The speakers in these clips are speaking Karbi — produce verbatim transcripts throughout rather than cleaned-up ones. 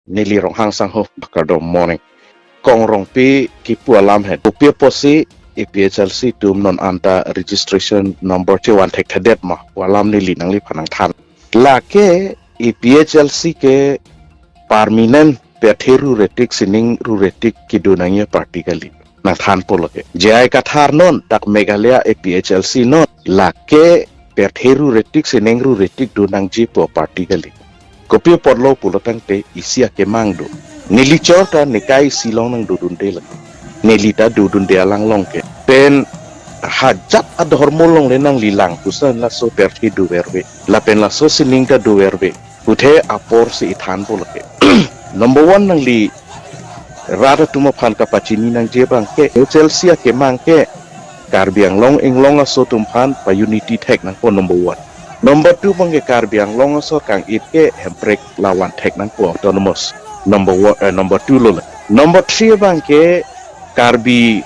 Neli Ronghang Sangho, kardom morning. Kong Rongpi kipu alam he. Kopi apotsi A P H L C atum non anta registration number chevan thekthedet ma pu alam neli nangliphan nangthan. Lake A P H L C ke permanent pirthe ruretik sining ruretik kedo nangji party kali. Nangthanpo lake. J I Kathar non, dak Meghalaya A P H L C non, lake pirthe ruretik sining ruretik do nangji pu party kali. Kopi apotlo pulo tangte isi akemang do. Neli chor ta nekai isi along nangdodunde lake. Neli ta dodunde alang along ke. Pen hajat adhormo along le nangli lang puson laso pirthe doverve. Lapen laso sining ta doverve. Puthe aporsi ithanpo lake. Number one, nangli rat atum aphan kapachini nangji abang ke, A P H L C akemang ke Karbi Anglong inglong aso atum aphan pa-unity thek nangpo, number one. Number two abang ke Karbi Anglong asor kang-it ke Hemprek lavan thek nangpo, autonomous. Number one, eh, number two lo le. Number three abang ke Karbi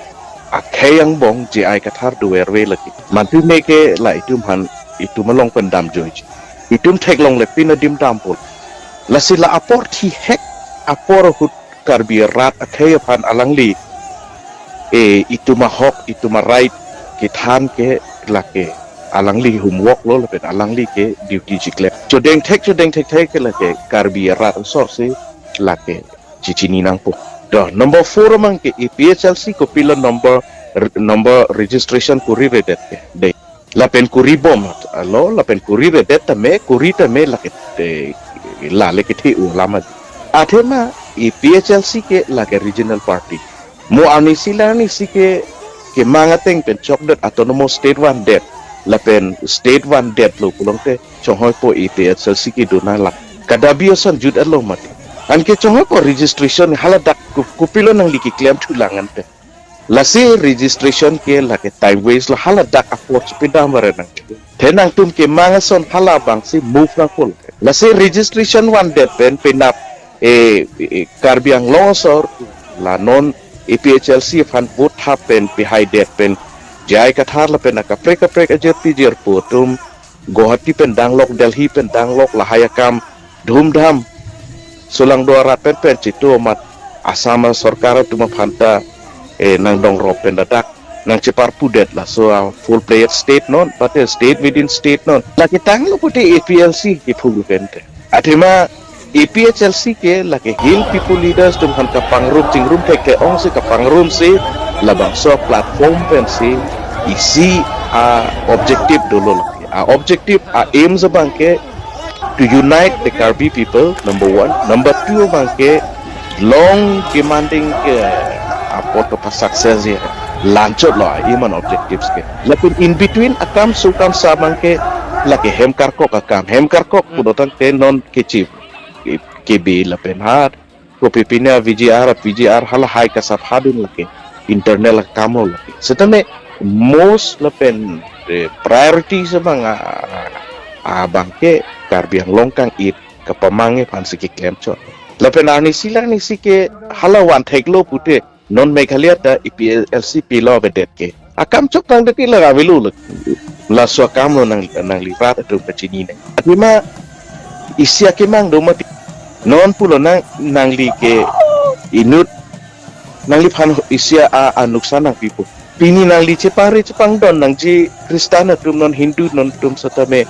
akhei angbong J I Kathar doverve lake. Mantu me ke la itum aphan, itum along pen damjoiji. Itum theklongle pin adim dampo. Lasi la apor thihek apor ahut Karbi rat akhei aphan alangli, eh, itum ahok, itum a-right kethan ke lake alangli homework lo lapen alangli ke duty chiklem. Chodeng thek, chodeng thekthek ke lake Karbi rat asorsi lake chichini nangpo. To, number four abang ke A P H L C kopilo number, number registration koriredet ke. Dei. Lapen koribom lo, lapen koriredet tame, kori tame lake, eh, la le kethe-u alam aja. Athema A P H L C ke lake regional party. Mo arnisi la arnisi ke, kemang ateng pen chokdet, autonomous state vandet. Lapen state vandetlo pulote chonghoi po A P H L C kedo nanglang. Kadabi ason jut alo mati. Anke chonghoi po registration haladak ku-, kopilo nangli keklem thulang ante. Lasi registration ke lake time waste lo, haladak apor chepedam bare nang. The nangtum kemang ason hala abangsi move nangpo. Lasi registration vandet pen penap, eh, eh, Karbi Anglong asor la non A P H L C aphan vote thap pen pehaidet pen J I Kathar lapen akaprek kaprek ajirpi jirpo atum Guwahati pen danglok, Delhi pen danglok, lahai akam dhumdham solangdo arat pen pen chetu amat Assam asorkar atum aphan ta, eh, nangdongrop pen ladak nangcheparpudet laso a full-fledged state non, pate state within state non. Lake tanglo pute A P H L C kiphuglu pen te. Athema A P H L C ke lake hill people leaders atum aphan kapangrum chingrum thekthe ongsi kapangrumsi labangso platform pensi isi a-objective dolo lake. A-objective, a-aims abang ke to unite the Karbi people, number one. Number two abang ke long demanding ke apot pa-success ya. La-anchotlo a-aim an objectives ke. Lapen in between akam su kam sa abang ke lake hem karkok akam. Hem karkok pulo tangte non kechi ke, kebe lapen hat. Kopi pine V G R, V G R halahai kasap hadun lake internal akam lo lake. Setame most lapen, eh, priorities abang a, a, abang ke Karbi Anglong kang-it kapamang aphansi keklemchot. Lapen arnisi la arnisi ke hala van theklo pute non Meghalaya ta A P H L C pilo avedet ke. Akam chok tangdet ke la avelo lake. Laso akam lo nang, nangli rat atum kachini nang. Athema isi akemang do mati. Non pulo nang, nangli ke inut nangliphan isi a, anuksan nangpipo. Pini nangli chepangri chepangdon nangji Khristan atum non Hindu non atum setame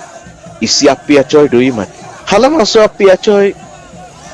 isi api achoi do-i mati. Halabangso api achoi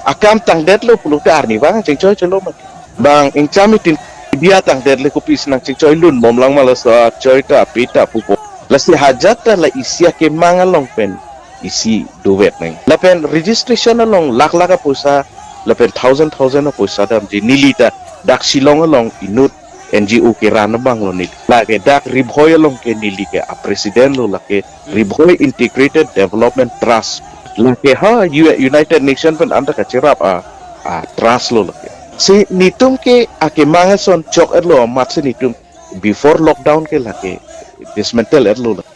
akam tangdetlo pulote arnivang chingchoi chelo mati. Bang ingchamitin biya tangdet le kopisi nangchingchoi lunbom lang ma laso achoi ta api ta pupo. Lasi hajat ta la isi akemang along pen isi dovet nang. Lapen registration along lakh lakh apoisa, lapen thousand thousand apoisa damji neli ta dak Shillong along inut N G O keran abang lo neli. Lake dak Ri Bhoi along ke neli ke a-president lo, lake Ri Bhoi Integrated Development Trust. Lake ha U-, United Nation pen anta kacherap a, a-trust lo lake. Si netum ke akemang ason chok-etlo amatsi netum before lockdown ke lake dismantle-etlo lake.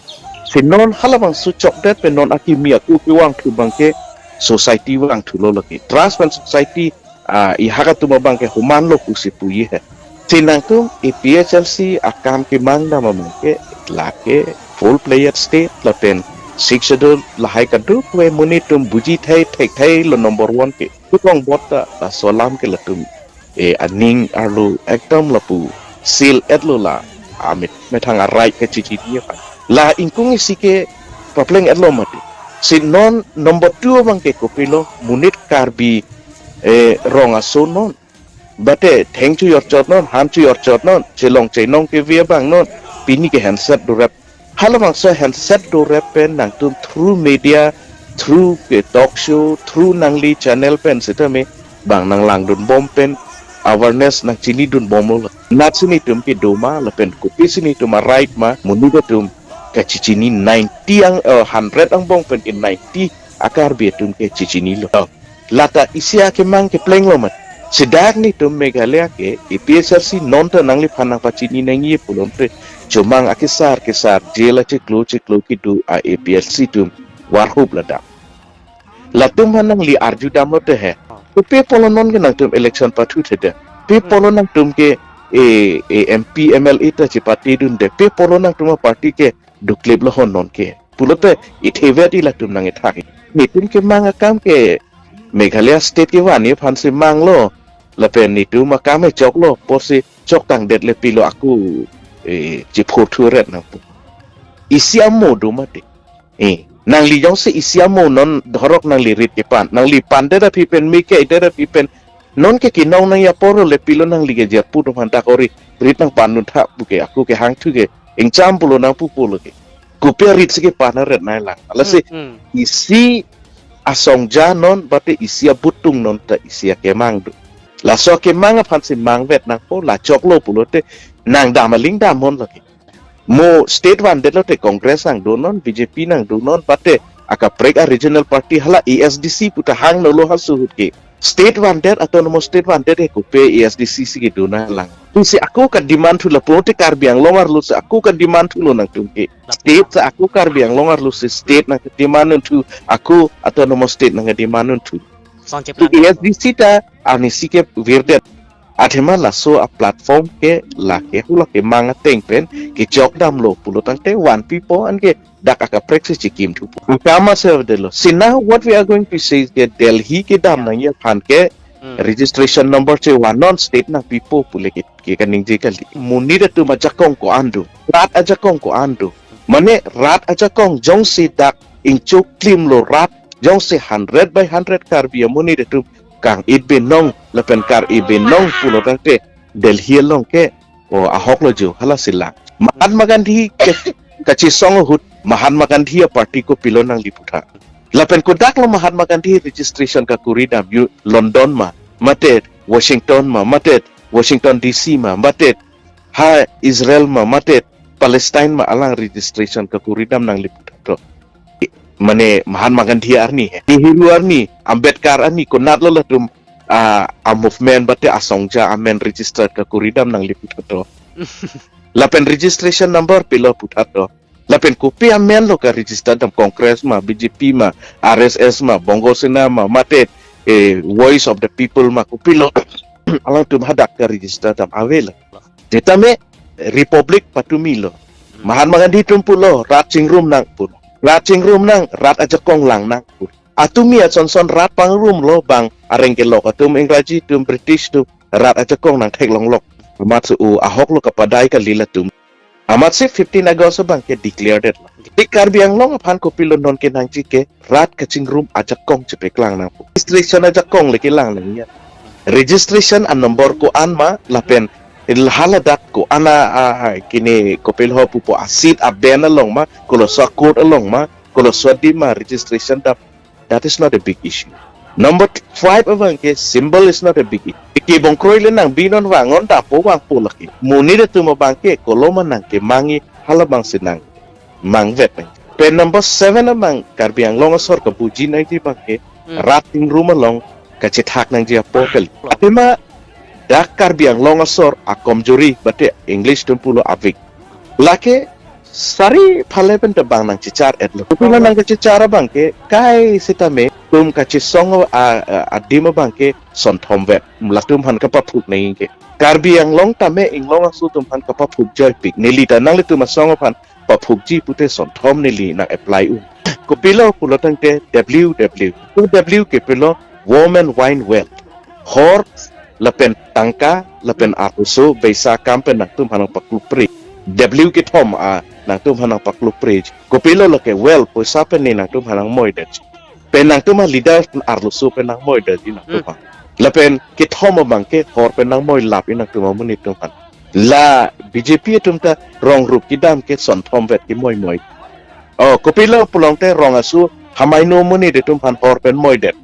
Si non halabangso chokdet pen non akimi aku kevangthu abang ke society vangthulo lake. Trust pen society, ah, ihak atum abang ke homanlo pusi puji he. Si nangtum A P H L C akam kemang dam abang ke lake full-fledged state lapen Sixth Schedule lahai kadokave monit atum buji thai thekthai lo number one ke. Tukong bot ta laso alam ke latum e aning arlo ekdom lapu sil etlo la amit methang a right kachechini aphan. La ingkung isi ke papleng etlo mati. Si non number two abang ke kopilo, monit Karbi e rong aso non. Bate theng chu yorchot non, han chu yorchot non, chelong chenong ke via bang non, pini ke handset dorep. Halabangso handset dorep pen nangtum through media, through ke talk show, through nangli channel pen sitame bang nanglangdun bom pen awareness nangchinidun bomlo. Nat si netum kedo ma lapen kopi si netum a right ma, monit atum kachechini ninety ang, eh, hundred angbong pen ke ninety a Karbi atum kachechinilo. Lata isi akemang keplenglo mat. Sidak netum Meghalaya ke A P H L C non ta nangliphan nangpachini nangji pulote chomang akesar kesar jail achiklo chiklo kedo a A P H L C atum varhup ladak. Latum aphan nangli arju damlote he. Kopi apotlo non ke nangtum election pathu thede. Kopi apotlo nangtum ke e, e M P M L A ta chepatedunde. Kopi apotlo nangtum a party ke duklip lo hon non ke. Pulote ithevet i latum nangkethak. Netum kemang akam ke Meghalaya state kevan aphansi manglo. Lapen netum akam e choklo, porsi chok tangdet le pilo ako, eh, chiphurthuret nangpo. Isi amo do mati. Eh, nangli jongsi isi amo non dhorok nangli rit kepan. Nangli pandet aphi pen, meke det aphi pen. Non ke kinong nangji apor le pilo nangli ke jerpu do manta kori. Rit nangpandun tha pu ke, ako ke hangthu ke. Ingcham pulo nangpu pulo ke. Kopi arit si kepan aret nai lang. Lasi Hmm, hmm. isi asongja non bate isi abutung non ta isi akemang do. Laso akemang aphansi mangvet nangpo, la choklo pulote nangdam aling dam hon lagi. Mo state vandet lote Congress nangdo non, B J P nangdo non, bate akaprek a regional party hala A S D C pu ta hang nolo ha suhut ke. State vandet, autonomous state vandet ke kopi A S D C si kedo nang lang. Isi ako kademand thu lapu te Karbi Anglong arlo si ako kademand thulo nangtum ke. State si ako Karbi Anglong arlo si state nangdemandun thu, ako autonomous state nangdemandun thu. Song cheplang. A S D C ta arnisi kevirdet. Athema laso a platform ke lake hula kemang ateng pen kechok damlo pulo tangte vanpipo anke dak akaprek si chikim thupo. Akam aser delo. Si now what we are going to say is ke Delhi kedam nangji aphan ke Hmm. registration number chevan non state nangpipo pule ke, ke kaningje kali. Monit atum ajakong ko-an do. Rat ajakong ko-an do. Mane rat ajakong jongsi dak ingchuk klimlo rat jongsi hundred by hundred Karbi amonit atum kang-it binong lapen kar-i binong pulo tangte Delhi along ke o ahok lo jo hala silang. Mahatma Gandhi ke kachesong ahut Mahatma Gandhi a party kopilo nangli putha. Lapen kodak lo Mahatma Gandhi registration kakuri dam yu London ma, mate Washington ma, mate Washington D C ma, mate ha Israel ma, mate Palestine ma alang registration kakuri dam nangli putha to. Mane Mahatma Gandhi arni he. Nehru arni, Ambedkar arni, konat lo latum a, a movement bate asongja amen registered kakuri dam nangli putha to. Lapen registration number pilo putha to. Lapen kopi amen lo ka register dam Congress ma, B J P ma, R S S ma, Bongo Sena ma, mate eh, Voice of the People ma kopilo. Alangtum hadak ka register dam ave la. Setame Republic patumi lo. Mahatma Gandhi atum pulo, rat chingrum nang pulo. Rat chingrum nang, rat ajakong lang nang pulo. Atumi asonson rat pangrum lo bang areng kelok atum Ingraji atum British atum rat ajakong nangtheklong lok. Amat su u ahok lo kapadai kali latum. Amat si fifteen August abang ke declare det lo. Tik Karbi Anglong aphan kopilo non kenangji ke rat kachingrum ajakong chepeklang nangpo. Registration ajakong le kelang nang ya. Registration a number ko-an ma lapen il haladak ko-an a, a, a, kini kopil ho pupo a seat a bench along ma, koloso a court along ma, koloso a dim ma registration dam. That is not a big issue. Number five abang ke symbol is not a big issue. Kebong kroi le nangbi non vang non dampo vangpo lake. Monit atum abang ke koloma nangkemangji halabang si nangmangvet nang. Pen number seven abang Karbi Anglong asor kabuji nangji abang ke Hmm. rat chingrum along kachethak nangji apor kali. Athema dak Karbi Anglong asor a komjuri bate English atum pulo a weak. Lake sari phale pen ta bang nangchechar etlo. Kopilo nangkachechar abang ke kai setame tum kachesong a, a, adim abang ke sonthom vet. Latum aphan kapaphuk nangji ke. Karbi Anglong tame inglong aso atum aphan kapaphuk joipik. Neli ta nanglitum asong aphan paphukji pute sonthom neli nang apply un. Kopilo pulo tangte W W. W W ke pilo Women Wine Wealth. Hor lapen tangka lapen arloso beisa akam pen nangtum aphan nangpaklupre. W kethom a nangtum aphan nangpaklupre. Kopilo lake wealth poisa pen ne nangtum aphan nangmoidet. Pen nangtum aleader arloso pen nangmoidet nangtum aphan. Lapen kethom abang ke hor pen nangmoilap nangtum amonit atum aphan. La B J P atum ta rong rup kedam ke sonthom vet kemoimoi. Oh, kopilo pulote rong aso hamaino amonit atum aphan hor pen moidet.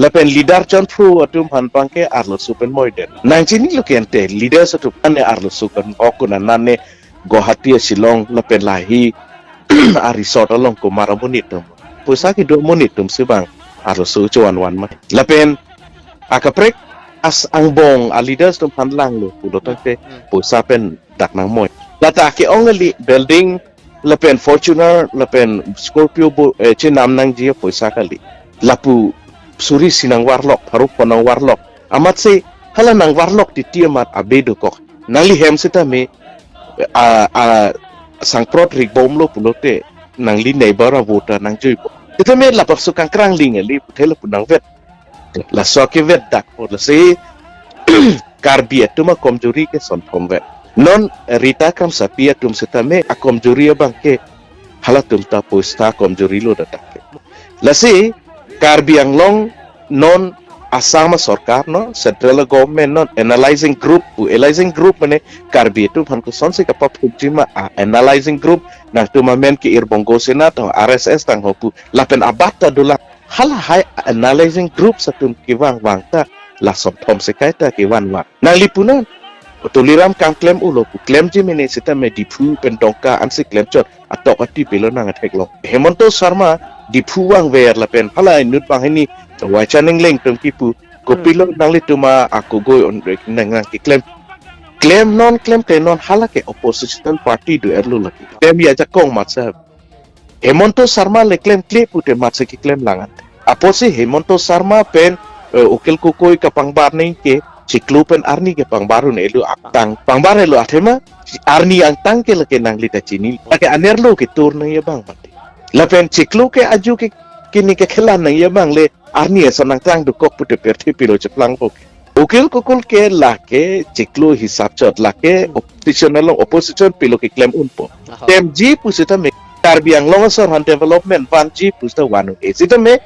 Lapen leader chonphru atum aphan abang ke arloso pen moidet. Nangchinilo ke ante leaders atum aphan ne arloso kan ok kuna nane Guwahati, Shillong lapen lahi a resort along komat amonit atum. Poisa kedo amonit atum si abang arloso chovan van ma. Lapen akaprek as angbong aleaders atum aphan langlo pulo tangte poisa pen dak nangmoi. Lata ke-ong kali building lapen Fortuner lapen Scorpio bo, eh, chenam nangji apoisa kali. Lapu suri isi nangvarlok, pharo pho nangvarlok. Amatsi hala nangvarlok titi amat abe dokok. Nangli hem sitame a, a, sangprot rik bomlo pulote nangli neighbor avote nangjuipo. Sitame lapuson kangkrang ling kali puthe lapu nangvet. Laso kevet dak po lasi Karbi atum akomjuri ke sonthom vet. Non Rita Kramsapi atum sitame akomjuri abang ke halatum ta poisa akomjuri lo dak ke. Lasi Karbi Anglong non Assam sorkar non central government non analyzing group pu, analyzing group mane Karbi atum aphan kosonsi kapaphukji ma a analyzing group nangtum amen ke Irbongo Sena tang R S S tang ho pu lapen abat ta dolang. Halahai analyzing groups atum kevang vang ta la sonthom sekai ta kevan vang. Nangli punon Tuliram Ronghang klem ulo pu klemji mene sitame Diphu pen Dongka ansi klemchot atok ati pilo nang atheklong. Hemanta Sharma Diphu vangver lapen hala inut banghini Waichan Engleng atum kipu kopilo nanglitum akogoi on nang nang keklem. Klem non klem kle non hala ke opposition party do-etlo lake. Klem ajakong mat sahab. Hemanta Sharma le klemkle pute matsi keklem lang an. Apotsi Hemanta Sharma pen, eh, Akhil Gogoi kapangbar nangji ke chiklo pen arni kepangbar un-elo angtang. Pangbar-elo athema arni angtang ke lake nangli ta chini. Lake anerlo ketur nangji abang mati. Lapen chiklo ke aju ke kini ke khelan nangji abang le arni ason angtang dokok pute pirthe pilo cheplangpo ke. Akhil Gogoi ke lake chiklo hisap chot lake opposition along opposition pilo keklem unpo. Aha. Klemji pusitame Karbi Anglong asor aphan development vanji pusita van un-e. Sitame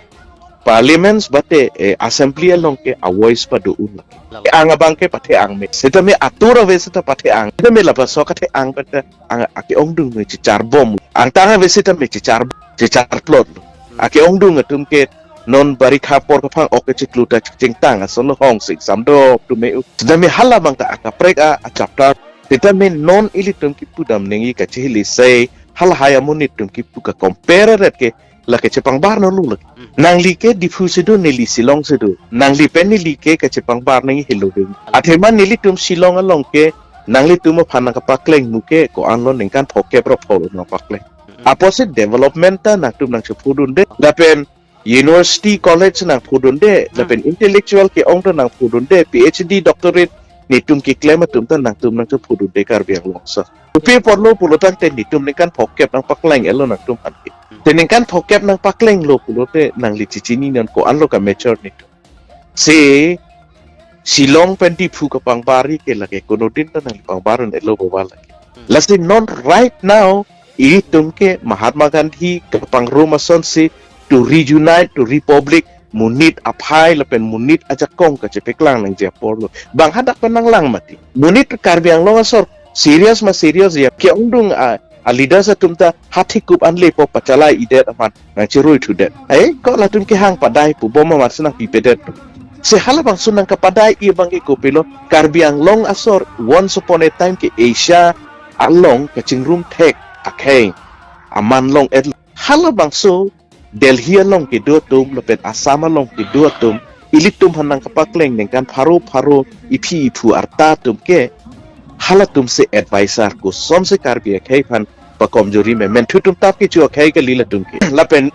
parliaments bate, eh, assembly along ke a voice pado un lake. Lalo. Ang abang ke pathe-ang me. Sitame atur ave sita pathe-ang. Sitame lapuson kathe-ang pata ang ake-ongdung me chichar bom. Angtang ave sitame chichar chichar plot lo. Ake-ongdung atum ke non barikha apor kaphang ok kechiklo ta chingtang ason lo hong sing samdo atum me u. Sitame hala abang ta akaprek a, a chapter. Sitame non ilitum kipu dam nangji kachihili sei halahai amonit atum kipu ka compare ret ke lake chepangbar nanglo lake. Nangli ke Diphu si do, neli Shillong si do. Nangli pen neli ke kachepangbar nangji helo ding. Athema nelitum Shillong along ke nanglitum aphan nangkapakleng mu ke ko-anlo ningkan phokep ra pholo nangpakleng. Apotsi development ta nangtum nangchephodunde. Lapen university college nangphodunde. Lapen intellectual ke-ong ta nangphodunde. P H D doctorate netum keklem atum ta nangtum nangchephodunde Karbi Anglong asor. Kopi apotlo pulo tangte netum ningkan phokep nangpakleng-etlo nangtum aphan ke. Te ningkan phokep nangpaklenglo pulote nangli chichini non ko-anlo ka mature netum. Si Shillong pen Diphu kapangbar-i ke lake konodin ta nangli pangbar un-elo boba lake. Lasi non right now ilitum ke Mahatma Gandhi kapangrum asonsi to reunite, to republic, monit aphai lapen monit ajakong kachepeklang nangji apor lo. Bang hadak pen nanglang mati. Monit Karbi Anglong asor serious ma serious ya ke-ongdung a, a leaders atum ta hathikup anlepo pachalai-idet amat nangcherui thudet. Ai, ko latum kehang padai pu bom amat si nangpipedet. Si halabangso nangkapadai-i abang ke kopilo Karbi Anglong asor once upon a time ke Asia along kachingrum thek akhei aman long-et. Halabangso Delhi along kedo atum lapen Assam along kedo atum ilitum aphan nangkapakleng ningkan pharo pharo iphi iphu arta atum ke halatum si advisor kosonsi Karbi akhei aphan pakomjuri me. Menthu atum tap kecho akhei kali latum ke. Lapen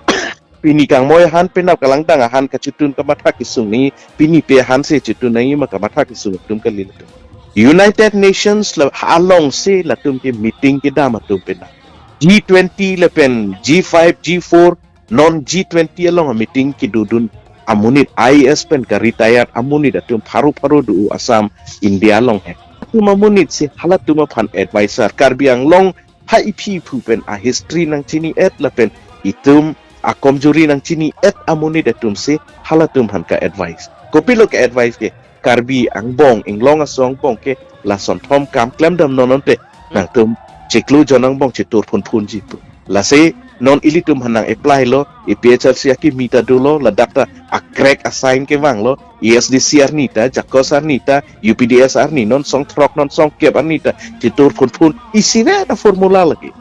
pini kangmoi ahan penap kalangdang ahan kachetun kamatha kesung ni pini pe ahan si chetun nangji ma kamatha kesung atum kali latum. United Nations la alongsi latum ke meeting kedam atum penap. G twenty lapen G five, G four, non G twenty along a meeting kedodun amonit I A S pen ka retired amonit atum pharo pharo do Assam, India along he. Atum amonit si halatum aphan advisor, Karbi Anglong ha iphi iphu pen a history nangchini-et lapen itum a komjuri nangchini-et amonit atum si halatum aphan ka advice. Kopilo ka advice ke, Karbi angbong, inglong aso angbong ke lason thom kam klemdam non non te, nangtum chiklo jon angbong chitur phun phunji pu. Lasi non ilitum aphan nang apply lo, A P H L C akimi ta dolo, ladak ta a crack a sign kevang lo, A S D C arni ta, JACOS arni ta, U P D S arni, non song throk, non song kep arni ta chitur phun phun. Isivet a formula lagi.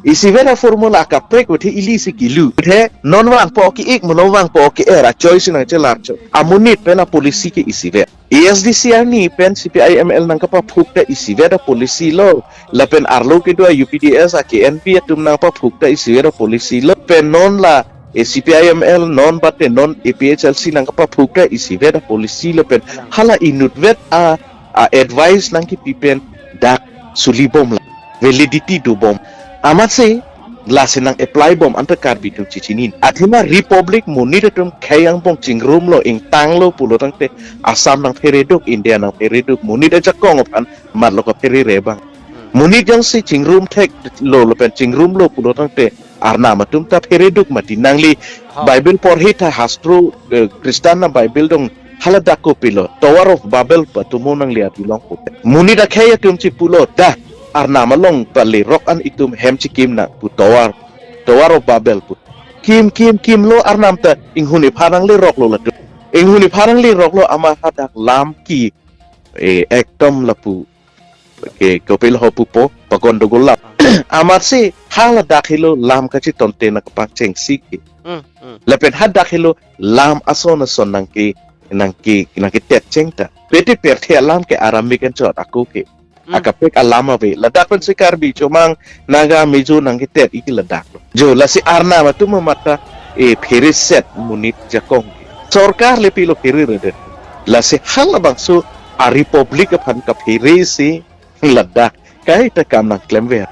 Isivet a formula, kaprek wethe ili si kilu. Wethe non vangpo ki-ik, mono vangpo ki-er, a choice nangchelar cho. Amonit pen a policy ke isivet. A S D C arni pen C P I M L nangkapaphuk ta isivet a policy lo. Lapen arlo kedo a U P D S a K N P atum nangpaphuk ta isivet a policy lo. Pen non la, eh, C P I M L non bate non A P H L C nangkapaphuk ta isivet a policy lo pen hala inutvet a, a advice nangkipi pen dak suli bom la, validity do bom. Amatsi lasi nang apply bom anta Karbi atum chichini. Athema Republic monit atum khei angbong chingrum lo, ingtang lo pulo tangte Assam nangphere duk, India nangphere duk, monit ajakong aphan matlo kaphere re bang. Monit jongsi chingrum thek lo lapen chingrum lo pulo tangte arnam atum ta phere duk mati. Nangli Bible porhi tha, hastro, eh, Christian na Bible dong, haladak kopilo, Tower of Babel patumo nangli ati long ko. Monit akhei atum chipulo, dah, arnam along pale rok an itum hem chikim nang pu, Tower, Tower of Babel pu. Kim, kim, kim lo arnam ta, inghun ipharang le rok lo latum. Inghun ipharang le rok lo, amat hadak lam ke, eh, ekdom lapu ke kopilo ho pupo, pagon dogol lam. Amatsi haladak helo lam kachitonte nangkapangcheng si ke. Hmm, hmm. Lapen hadak helo lam ason ason nangke, nangke, nangketet cheng ta. Pete perthe alam ke Aramik anchot ako ke. Hmm. Akaprek alam ave. Ladak pensi Karbi chomang, Naga, Mizo nangketet iki ladak lo. Jo, lasi arnam atum amat ta, eh, phere set monit jakong. Sorkar le pilo phere redet. Lasi halabangso a Republic aphan kaphere si ladak kaita kam nangklemver.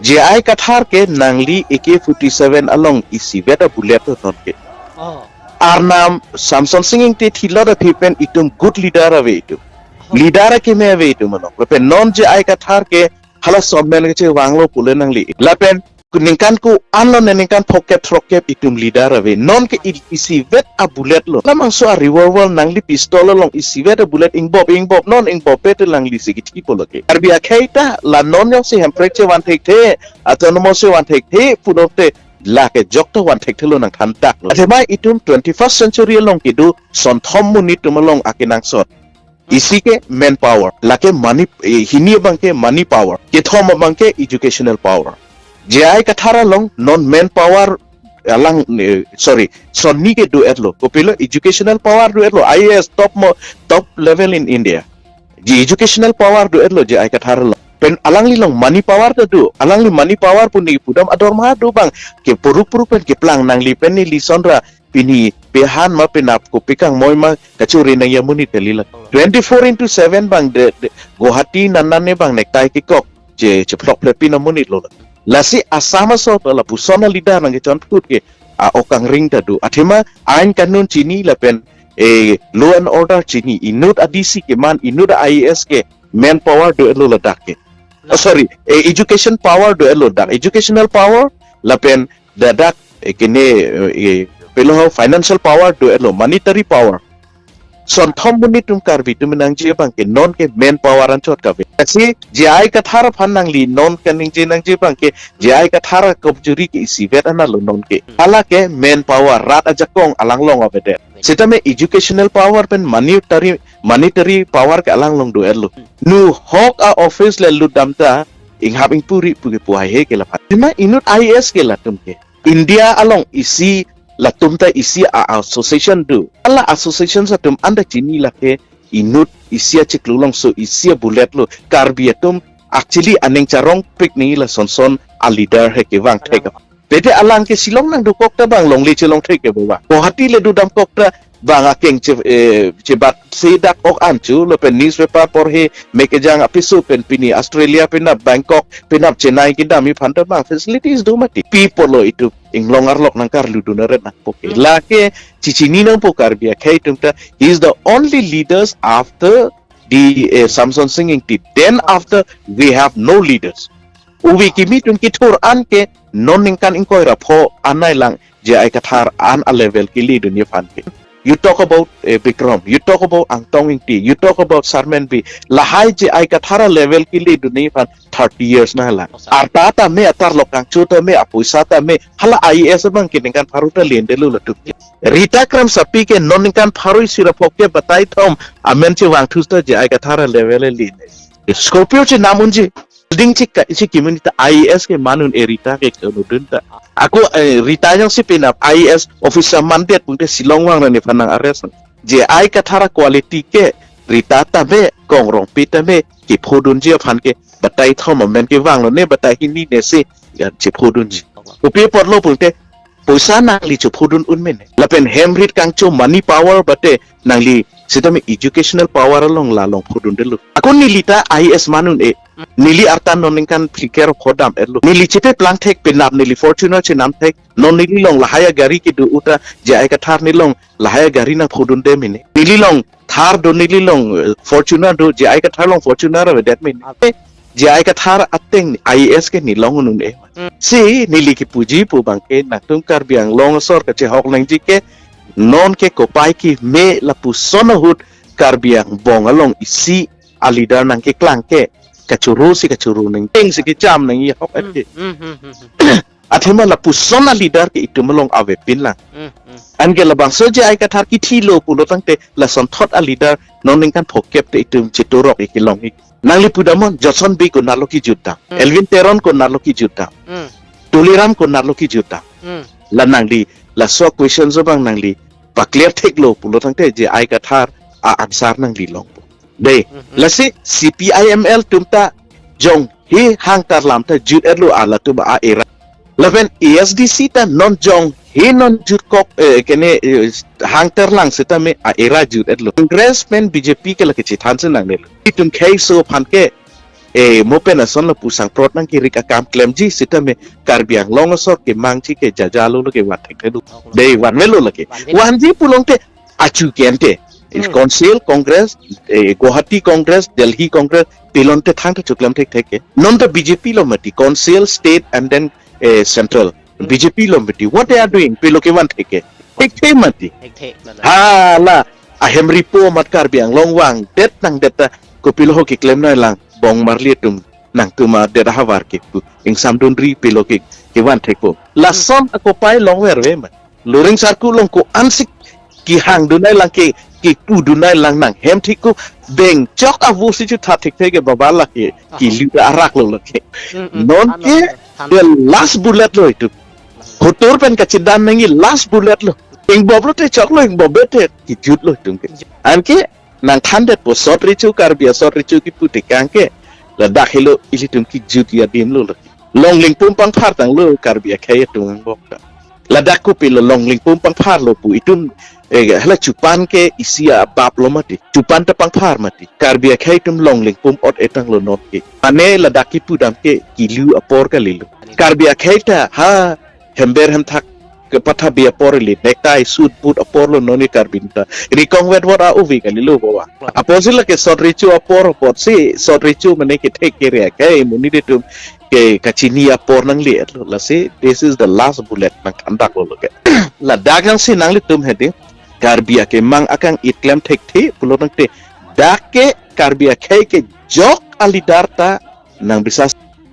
J I Kathar ke nangli A K forty-seven along isivet a bullet lo non ke. Oh. Arnam Samson Sing Ingti thilot aphi pen itum good leader ave itum. Oh. Leader akeme ave itum along. Lapen non J I Kathar ke hala sonmen kechevang lo pule nangli. Lapen ningkan ko-an lo ne ningkan phokep throkkep itum leader ave. Non ke i-, isivet a bullet lo. Labangso a revolver nangli pistol along isivet a bullet ingbop, ingbop, non ingbop pete nangli si kithi pulo ke. Karbi akhei ta la non jongsi Hemprek chevan thekthe, autonomous chevan thekthe pulote lake jok ta van thekthe lo nangthan dak lo. Athema itum twenty-first century along kedo sonthom monit atum along akenangsot. Isi ke manpower, lake money, eh, hini abang ke money power, kethom abang ke educational power. J I Kathar along non manpower alang, eh, sorry, sonni ke do-et lo. Kopilo educational power do-et lo. I A S top mo, top level in India. Ji educational power do-et lo J I Kathar along. Pen alangli along money power ta do. Alangli money power pu ne pudam ador ma do bang. Ke puruk puruk pen keplang nangli pen neli sonra pini pehan ma penap ko pekangmoi ma kachuri nang yamunit kali la. Twenty-four into seven bang de, de Guwahati nan nan ne bang necktie kekok che, chephlok plepin amonit lo la. Lasi Assam aso lapuson a leader nangkechonphut ke a-ok angring ta do. Athema ain kanun chini lapen, eh, law and order chini, inut a D C keman, inut a I A S ke manpower do-et lo ladak ke. Oh, sorry, eh, education power do-et lo dak. Educational power lapen ladak, eh, kene, eh, pilo ho financial power do-et lo, monetary power. Sonthom monit atum Karbi atum nangji abang ke non ke manpower anchot kave. Lasi J I Kathar aphan nangli non kaningje nangji abang ke J I Kathar a-komjuri ke isivet ana lo non ke. Hala ke manpower, rat ajakong alang along avedet. Sitame educational power pen monetary, monetary power ke alang along do-et lo. Nu hok a-office le lutdam ta inghap ingpuri pu ke pu haihe ke laphan. Athema inut I A S ke latum ke. India along isi latum ta isi a-association do. Hala association atum anta chini lake inut isi achiklo alongso isi a-bullet lo. Karbi atum actually aning charongpik ni lason son a-leader he kevang thek. Pete alang ke Shillong nangdokok ta bang longle chelong thek ke bang. Guwahati le dodamkok ta bang akeng che, eh, chebat si dak ok an chu, lapen newspaper porhe, me kejang apiso pen pini Australia penap Bangkok penap Chennai kedam aphan ta bang facilities do mati. Pi apotlo itum inglong arlok nangkarludun aret nangpo ke. Hmm. Lake chichini nangpo Karbi akhei atum ta, he is the only leaders after the, eh, Samson Sing Ingti. Then after, we have no leaders. Ove kimi atum kethur an ke non ningkan ingkoi ra pho anai lang J I Kathar an a level keledunji aphan ke. You talk about, eh, Bikram, you talk about Angtong Ingti, you talk about Sarmen Bey. Lahai J I Kathar a level keledunji aphan thirty years nanglang. Arta tame, atarlok kangchu tame, apoisa tame, hala I A S abang ke ningkan pharo ta lendelo latum. Rita Kramsapi ke non ningkan pharo isi ra pho ke batai thom amen chevangthu ta J I Kathar a level le lende. Scorpio chenam unji. Ding chik ka isi community I A S ke man un-e Rita ke ke-un-e dun ta. Ako, eh, Rita jongsi penap I A S officer mandet pute Shillong vang nangji aphan nang-arrest. J I Kathar a quality ke Rita tame, Kong Rongpi tame, kephodunji aphan ke batai thom amen kevanglo ne, batai hini ne si, ya, chephodunji. Kopi apotlo pute, poisa nangli chephodun un mene. Lapen hem rit kangcho money power bate nangli sitame educational power along la long phodundelo. Ako neli ta I A S man un-e. Neli arta non ningkan phlikep pho dam-etlo. Neli chepe plang thek, penap neli Fortuner chenam thek. Non neli long lahai agari kedo uta J I Kathar nelong lahai agari nangphodunde mene. Neli long Thar do, neli long, eh, Fortuner do, J I Kathar long Fortuner avedet mene. J I Kathar ateng I A S ke nelong un-e. Hmm. Si neli kepuji pu abang ke nangtum Karbi Anglong asor kachehok nangji ke, non ke kopai keme lapuson ahut Karbi angbong along isi a leader nangkeklang ke kachoro si kachoro nang, teng si kecham nangji ahok Hmm, ate. hmm, hmm, hmm, hmm. Athema lapuson a leader ke itum along avepin lang. Hmm, hmm. Anke labangso J I Kathar kithilo pulo tangte lasonthot a leader non ningkan phokep te itum chetorok-ik kelong-ik. Nangli pudamnon, Johnson Bey konatlo kejutdam. Hmm. Elwin Teron konatlo kejutdam. Hmm. Tuliram konatlo kejutdam. Hmm. La nangli, laso question abang nangli paclear theklo pulo tangte J I Kathar a answer nangli longpo. Dei, Mhm. lasi C P I M L atum ta jonghe hang tarlam ta jut-etlo, alatum a-era. Lapen A S D C ta non jonghe non jutkok, eh, kene, eh, hang tarlang sitame a-era jut-etlo. Congress pen B J P ke lake chethan si nangnelo. Itum khei so aphan ke, eh, mo pen ason lapu sangprot nangkerik akam klemji sitame Karbi Anglong asor kemangji ke jajalo lake van thekthelo. Dei, vanvelo lake. Vanve. Vanji pulote achu kente. Hmm. Council Congress, eh, Guwahati Congress, Delhi Congress, pilon te thangta choklem thekthek ke. Non ta B J P lo mati, Council, State, and then, eh, Central. Hmm. B J P lo mati. What they are doing? Pilo kevan thek ke. Thekthe mati. Thekthe, lala. Hala, ahem ripo amat Karbi Anglong vangdet nangdet ta, kopilo ho keklem nanglang, bong marli atum, nangtum adet ahavar ke pu, ingsamdunri pilo ke, kevan thekpo. Lason akopai longverve ma. Loring sarku along ko-an si kehangdun nanglang ke, kepudun nanglang nang hem thik ko, beng chok avo si chutha thekthe ke baba lake, Aha. kelu araklo lake. Mm, mm. Non Ano, ke, ano. the last bullet lo itum. Hotur pen kachidan nangji last bullet lo. Ingboblo te choklo, ingbobbe te kejutlo itum ke. Anke, nangthandetpo sot recho, Karbi asot recho kipu tekang ke. Ladak helo ilitum kejut adimlo lake. Longlingpum pangphar tanglo Karbi akhei atum angbong ta. Ladak kopilo longlingpum pangpharlo pu itum, eh, hala chupan ke isi abaplo mati. Chupan ta pangphar mati. Karbi akhei atum longlingpum ot-e tanglo non ke. Mane ladak kepudam ke kelu apor kalilo. Karbi akhei ta ha hember hemthak kepathabi apor ili, necktie, suit, boot aporlo non ke Karbi ta. Rikong vetvet a-ove kalilo bawa. Apotsi lake sot recho apor, apotsi sot recho mane kethek kere akhei amonit atum ke kachini apor nangle-etlo. Lasi, this is the last bullet nangthandaklo lake. Ladak jongsi nanglitum hedi, Karbi akemang akang-it klem thekthe pulo tangte, dak ke Karbi akhei kejok a leader ta nangbisa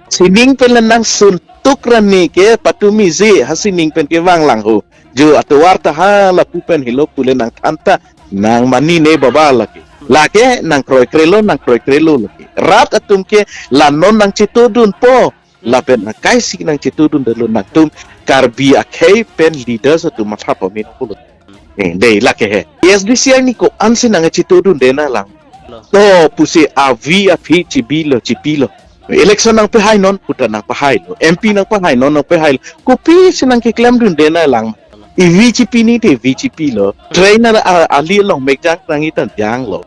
sining pen le nangsun tuk rani ke patumiji ha sining pen kevang lang ho. Jo atovar ta ha lapu pen helo pule nangthan ta nangmani ne baba lake. Lake nangkroikrelo, nangkroikrelo lake. Rat atum ke la non nangchetodunpo. Lapen akai si nangchetodundelo nangtum Karbi akhei pen leaders atum matha pame pulo. Eh, dei, lake he. A S D C arni ko-an si nangchetodunde nanglang. Lo. To, pusi avi aphi chibilo, chipilo. Election nangpehainon, puta nangpehailo. M P nangpehainon, nangpehailo. Kopisi nangkeklemdunde nanglang. I V G P ni te V G P lo. Train a, a, ali along mekjang nangji ta janglo.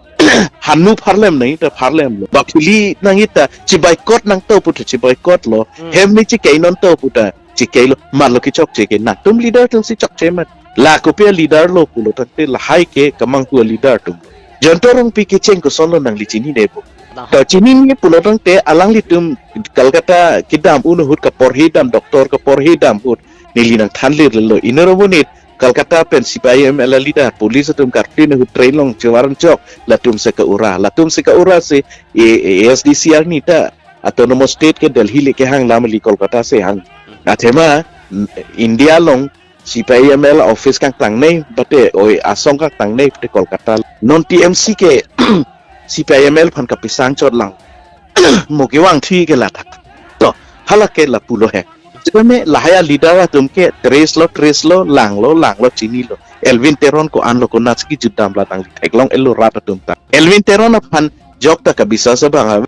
Hanu pharlem nangji ta pharlemlo. Bapili nangji ta chiboycott nangto pu ta chiboycott lo. Hmm. Hem ni chikei nonto pu ta chikei lo. Marlo kechokche ke nangtum leader atum si chokche mat. La kopi a leader lo pulo tangte lahai ke kemanghu a leader atum. Jayanta Rongpi kecheng kosonlo nangli chinine bo. Aha. To chinine pulo tangte alanglitum Kolkata kedam un ahut kaporhe dam doctor kaporhe dam ahut neli nangthanlirlo. Inut ra monit Kolkata pen C P I M L a leader police atum kartin ahut train along chevar chok latum si ke-ura. Latum si ke-ura si A S D C arni ta autonomous state ke Delhi le kehang lam li Kolkata si hang. Athema India along C P I M L office kangtangne bate oi asong kangtangne bate Kolkata. Non T M C ke C P I M L aphan kapisang chot lang. Mo kevang thi ke ladak. To, hala ke lapulo he. Sitame lahai a leader atum ke trace lo, trace lo, langlo, langlo, chinilo. Elwin Teron ko-anlo, konatsi kejut damlo nangli theklong-etlo rat atum ta. Elwin Teron aphan jok ta kabisas abang ave.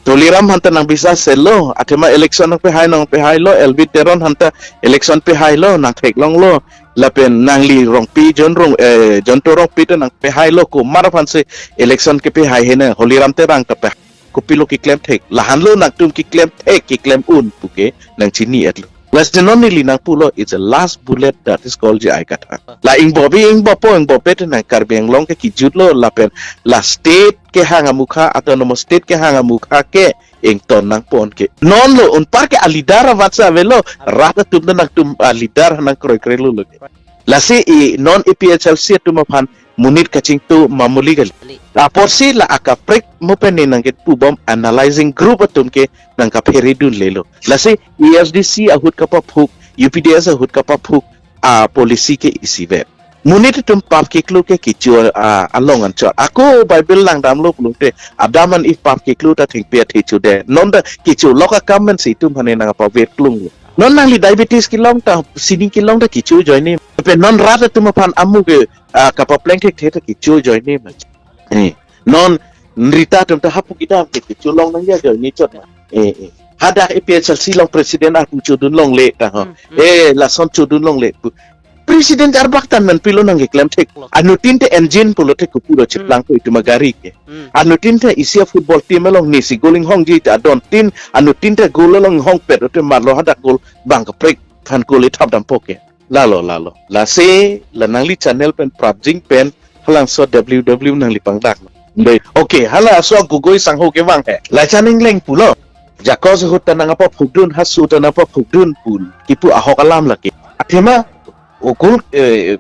Tuliram aphan ta nang bisas selo, athema election nangpehai nangpehailo, Elwin Teron aphan ta election pehailo, nang theklonglo, lapen nangli Rongpi John Rong, eh, Jayanta Rongpi ta nangpehailo, komat aphan si election kepehai he na, Holiram Terang ta pe, kopilo keklem thek, lahenlo nangtum keklem thek, keklem un puke, nang chini-etlo. Lasi non neli nangpulo, it's the last bullet that is called J I Kathar. La ingbobi ingbopo ingbope te nang Karbi Anglong ke kejutlo lapen la state kehang amukha, autonomous state kehang amukha ke ington nangpon ke. Nonlo unpar ke a leader avat sa avelo, rat atum ta nangtum a leader nang kroikre lo lo ke. Lasi i non A P H L C atum aphan monit kachingthur mamuli kali. Apotsi la akaprek mo pen ne nangkepubom analyzing group atum ke nangkaphere dunlelo. Lasi A S D C ahut kapaphuk, U P D S ahut kapaphuk, a policy ke isivet. Monit atum pap keklo ke kecho a along anchot. Ako Bible langdamlo pulote Adam and Eve pap keklo ta thengpi athe chodet. Non ta kecholok akam pen si itum aphan ne nangpaver klung. Non nangli diabetes kelong ta, sini kelong ta kecho ajoine. Pe non rat atum aphan amu ke, ah, kapapleng thekthe ta kecho ajoine ma. Eh, non nrita atum ta hapu kedam ke kecholong nangji ajoine chot ma. Eh, eh. Hadak A P H L C along president arpu chodun longle ta ho. Hmm, hmm. Eh, lason chodun longle pu. President arbak tan man pilo nangkeklem thek. Lo. Anuttin te engine pulote kopilo, hmm, cheplang ko itum agari ke. Hmm. Anuttin te isi a football team along nisi goal inghongji ta adontin, anuttin te goal along inghongpet ute marlo hadak goal bang kaprek aphan goal ithap dampo ke. Lalo, lalo. Lasi, la nangli channel pen prapjin pen, halangso W W nangli pangdak. Dei. Okay, halaso Gogoi sangho kevang he. Lachan ingleng pulo. Jakos ahut ta nangpaphukdun, hasu ta nangpaphukdun pu. Kipu ahok alam lake. Athema, ukul, eh,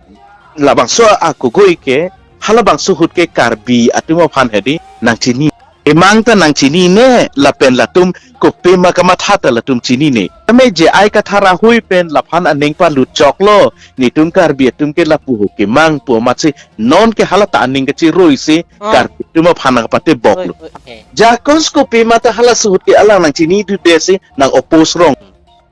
labangso a Gogoi ke, halabangso ahut ke Karbi atum aphan hedi, nangchini. Emang ta nangchinine, lapen latum kopi ma kamatha ta latum chinine. Tame J I Kathar ahui pen laphan aning palut choklo, netum Karbi atum ke lapu ho kemang pu amatsi, non ke hala ta aning kachirui si, ah, Karbi atum aphan nangpateboklo. Oi, oi, okay. Jakos kopi ma ta halaso ahut ke alang nangchini dude si, nang oppose rong.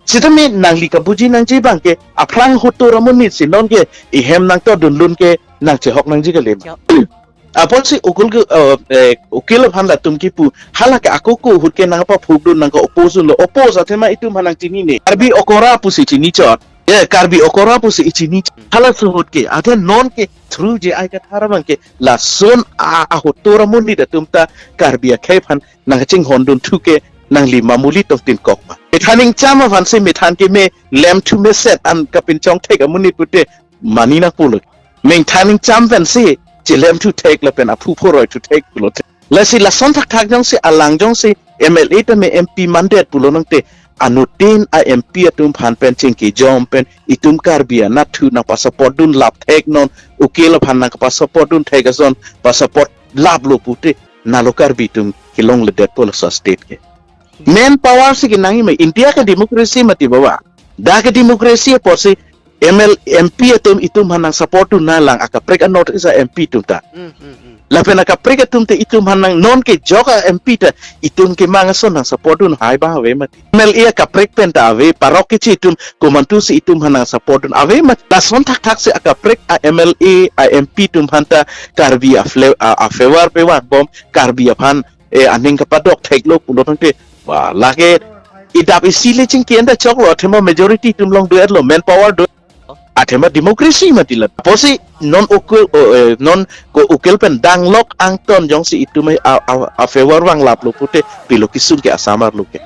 Sitame nangli kabuji nangji abang ke, aphrang hotur amonit si non ke, ihem nangtodunlun ke, nangchehok nangji kali ma. Yo. Apotsi ukul ke, eh, eh, ukil aphan latum kipu, hala ke ako ko ahut ke nangpaphukdun nangka-oppose lo, oppose athema itum aphan nangchinine. Karbi okora pusi chini chot. Ye, Karbi okora pusi ichini chot. Halaso ahut ke, athe non ke through J I Kathar abang ke, lason a, ahotur amonit atum ta Karbi akhei aphan nangchinghondun thu ke nangli mamuli tongtin kok ma. Methan ingcham aphan si methan keme lemthu meset an kapinchong thek amonit pute mani nangpulo. Methan ingcham pen si chelemthu thek lapen aphu phoroi thu thek pulote. Lasi lason thakthak jongsi alang jongsi M L A tame M P mandet pulo nangte anuttin a M P atum aphan pen chingki jom pen itum Karbi anatthu nangpasupport dun lap thek non ukil aphan nangpasupport dun thek ason pasupport laplo pute nalo Karbi atum kelongledetpo laso state ke. Manpower si kenangji ma India ke democracy mati baba. Dak ke democracy apotsi M L, M P atum itum aphan nangsupport dun nanglang akaprek a North East a M P atum ta. Hmm, hmm, hmm. Lapen akaprek atum te itum aphan nang non ke jok a M P ta itum kemang ason nangsupport dun hai abang ave mati. M L A akaprek pen ta ave, parok kechi atum komantu si itum aphan nangsupport dun ave mati. Lason thakthak si akaprek a M L A a M P atum aphan ta Karbi a fle-, a, a favor pe vangbom, Karbi aphan eh, aning kapadok theklo pulo tangte, ba, lake idap isi le chingki enda choklo, athema majority atum long do-etlo, manpower do. Athema democracy mati la. Apotsi non ukil, o, eh, non ko ukil pen danglok angton jongsi itum a, a, a favor vanglaplo pute pilo kesung ke Assam arlo ke.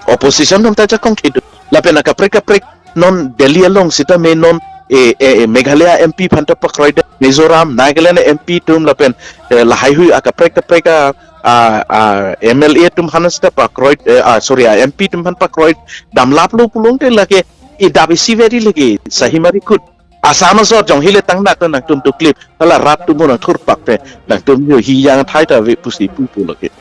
Opposition atum ta jakong khidu. Lapen akaprek kaprek non Delhi along sitame non, eh, eh, eh, Meghalaya M P aphan ta pakroidam, Mizoram, Nagaland M P atum lapen, eh, lahaihui akaprek kaprek a, a, a, M L A atum aphan sita pakroi, eh, ah, sorry, a M P atum aphan pakroidamlaplo pulote lake idap isi veri lake sahimari kut. Assam asor jong hile tangnak ta nangtum tuklip. Hala rat atum nangthurpak te. Nangtum yo hi yang thai ta ve pusi pupu lake.